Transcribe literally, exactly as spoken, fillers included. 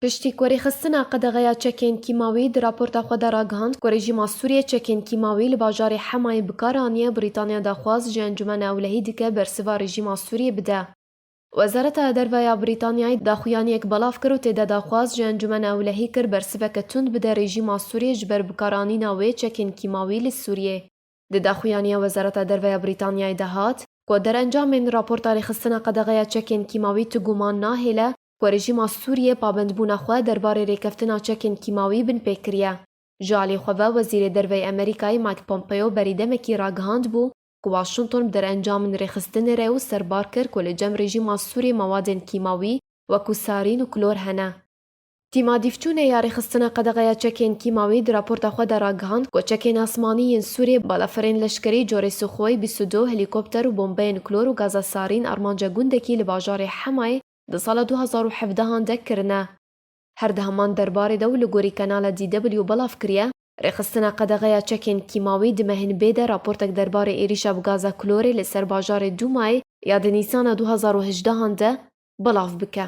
Piştî ku rêxistina qedexeya çekên kîmawî di raporta xwe de ragihand ku rejîma Sûriyê çekên kîmawî li bajarê Hemayê bi kar aniye, Brîtanya daxwaz ji Encûmena Ewlehî dike bersiva rejîma Sûriyê bide. Wezareta Derve ya Brîtanyayê daxuyaniyek belav kir û tê de daxwaz ji Encûmena Ewlehî kir bersiveke tund bide rejîma Sûriyê ji ber bikaranîna wê çekên kîmawî li Sûriyê. Di daxuyaniya Wezareta Derve ya Brîtanyayê de hat ku derencamên raporta rêxistina qedexeya çekên kîmawî tu guman nahêle ku rejîma Sûriyê pabendbûna xwe derbarê rêkeftina çekên kîmawî binpê kiriye. Ji alî xwe ve Wezîrê Derve yê Amerîkayê Mike Pompeo berî demekî ragihandbû ku Washington bi derencamên rêxistinê re û serbar kir ku li cem rejîma Sûriyê mewadên kîmawî wekû sarîn û klor hene. Tîma dîvçûnê ya rêxistina qedexeya çekên kîmawî di raporta xwe de ragihand ku çekên asmanî yên Sûriyê balafirên leşkerî corê Suxoy bîst û du, helîkopter û bombeyên klor û gaza sarîn armanca gundekî li bajarê Hemayê di sala du hazar û hevdehan de kirine. Her di heman derbarê de û li gorî kanala D W belav kiriye, rêxistina qedexeya çekên kîmawî di mehên bê de raportek derbarê êrîşa bi gaza klorê li ser bajarê Dûmayê ya di Nîsana du hazar û hejdehan de belav bike.